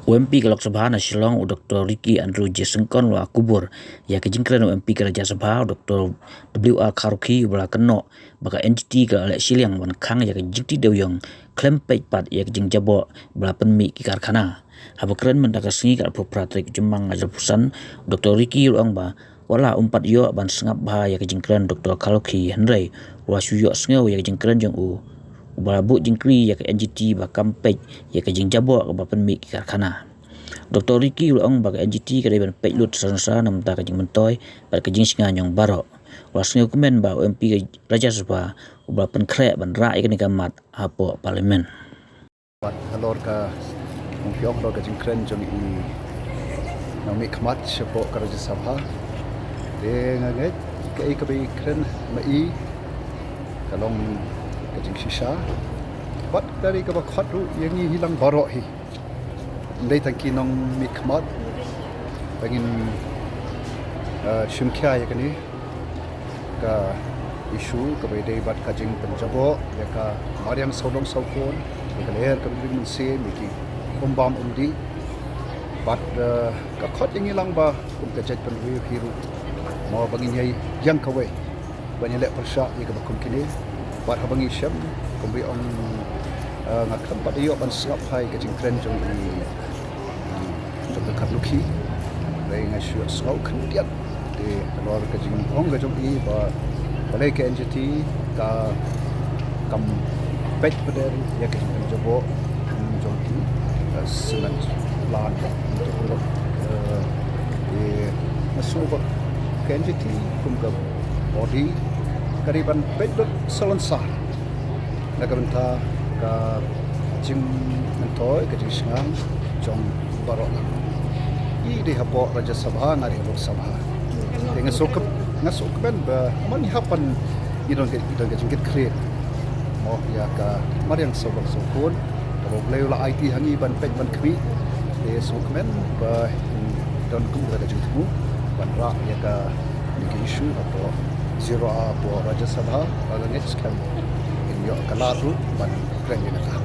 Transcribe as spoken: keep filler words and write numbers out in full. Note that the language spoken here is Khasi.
U MP ka Lok Sabha na Shillong, u Doktor Ricky Andrew J Syngkon, u la kubur ïa ka jingkren u MP ka Rajya Sabha, u Doktor W R Kharokhi, u ba la kynnoh ba ka N G T ka la leh shiliang ban khang ïa ka jingtih dewïong khlem peit pat ïa ka jingjaboh ba la pynmih ki karkhana. Haba kren mynta ka sngi, ka arphew phra tarik Jymmang arhajar arphew san, u Doktor Ricky u la ong ba wat la um pat ïoh ban sngap bha ïa ka jingkren Doktor Kharokhi, hynrei u la shu ïohsngew ïa ka jingkren jong u, u ba la buh jingkylli ïa ka N G T ba kam peit ïa ka jingjaboh kaba pynmih ki karkhana. Doktor Ricky u la ong ba ka N G T ka dei ban peit lut sa na bynta ka jingmyntoi bad ka jingshngaiñ jong baroh. U la sngewkmen ba u MP ka Rajya Sabha u ba la pynkhreh ban rah ïa kane ka mat hapoh Parliament. Bad halor ka, ong phi ong halor ka jingkren jong i nongmihkhmat shapoh ka Rajya Sabha, te nga ngeit kaei kaba i kren ma i ka long ka jingshisha. Bad ka dei kaba khot ruh ïa ngi hi lang baroh hi, ym dei tang ki nongmihkhmat, ba ngin, eh, shim khia ïa kane ka issue kaba ïadei bad ka jingpynjaboh ïa ka mariang sawdong sawkun, ïa ka lyer kaba ring mynsiem, ïa ki um bam um dih. Bad, eh, ka khot ïa ngi lang ba kum ka jaitbynriew hi ruh, mo, ba ngin ïai ïeng kawei ban ïaleh pyrshah ïa kaba kum kine. Bad haba ngi shem, kumba i ong, eh, nga khlem pat ïoh ban sngap bha ïa ka jingkren jong i, jong ka Kharokhi, hynrei nga shu sngew khyndiat te halor ka jingong ka jong i ba balei ka N G T ka kam peit pat ïa ka jingpynjaboh jong ki, eh, cement plant, eh, eh, nga sngew ba ka N G T kum ka body ka dei ban peit lut salonsar na ka bynta ka jingmyntoi, ka jingshngaiñ jong baroh. I dei hapoh Rajya Sabha, nga dei Lok Sabha. Te nga sngewkmen, nga sngewkmen ba man ngi hap ban, ngi don ka, ngi don ka jingkitkhlieh, mo, ïa ka mariang sawdong sawkun kaba U Blei u la aiti ha ngi ban peit ban khmih. Te sngewkmen ba don kum ka jingthmu ban rah ïa kane ka issue hapoh, zero hapoh Rajya Sabha, ba nga ngeit skhem ngin ïoh ka lad ruh ban kren ïa kata.